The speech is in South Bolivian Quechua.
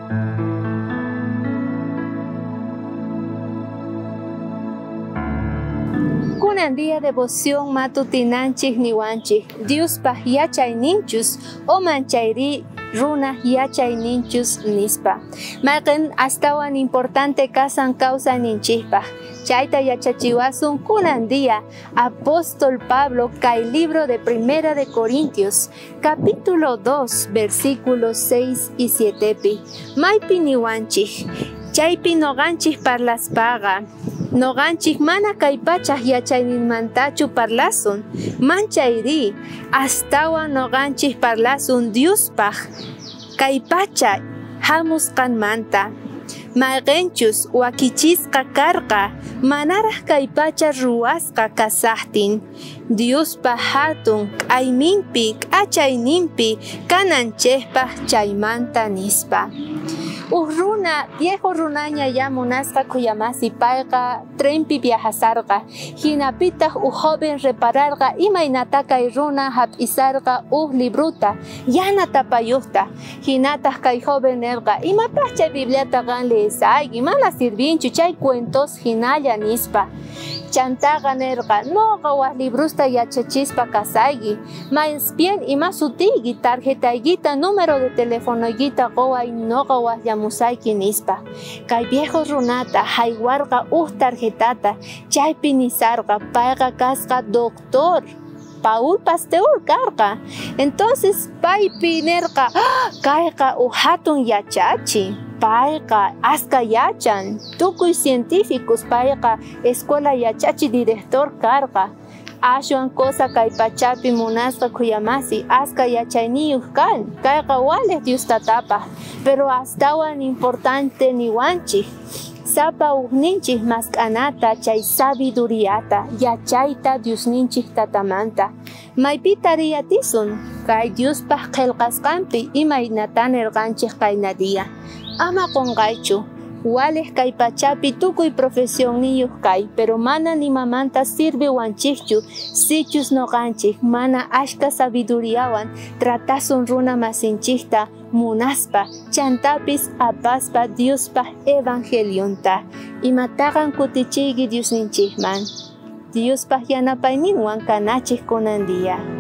Kunan día devoción matutinanchik niwanchik Diospaj yachayninchus o manchayri runa yachayninchus nispa. Mayqen astawan importante kasan kawsayninchikpaj. Chayta yachachiwasun kunan día apóstol Pablo kay libro de Primera de Corintios capítulo 2 versículos 6 y 7 pi. Maypi niwanchik chaypi noqanchik parlaspaqa noqanchik mana kay pachaj yachayninmantachu parlasun manchayri astawan noqanchik parlasun Diospaj kay pacha hamusqanmanta mayqenchus wakichisqa karqa manaraj kay pacha ruwasqa kasaqtin Diospaj hatun k'ayninpi k'achayninpi kananchikpaj chaymanta nispa. Uj runa, viejo runaña ya munasqa khuyamasi payqa trenpi viajasarqa hinapitaq uj joven repararqa imaynata kay runa hap'isarqa uj libruta yana tapayuqta hinataq kay joven nerqa imapaq chay Bibliata qan leesayki mana sirvinchu chay cuentos hinalla nispa. Chantaqa nerqa noqa waj librusta yachachispa kasayki mas bien ima sutiyki tarjetaykita número de telefonoykita quway noqa wajllamusayki nispa. Kay viejo runata haywarqa uj tarjetata chaypi nisarqa payqa kasqa doctor Paul Pasteur karqa. Entonces paypi nerqa kayqa uj hatun yachachi payqa aska yachan tukuy científicos payqa escuela yachachi director karqa ashwan cosa kay pachapi munasqa khuyamasi aska yachayniyuq kan kayqa walej Dios tatapaj pero astawan importante niwanchik sapa ujninchik mask'anata chay sabiduriata yachayta Diosninchik tatamanta maypita riyatisun kay Diospaj qillqasqanpi imaynata nirqanchik qayna día ama qunqaychu walej kay pachapi tukuy profesionniyuq kay pero mana nimamanta sirviwanchikchu sichus noqanchik mana ashka sabiduriawan tratasun runa masinchikta munaspa chantapis apaspa Diospaj evangelionta imataqan kutichiyki Diosninchikman Diospaj yanapayninwan kanachik kunan día.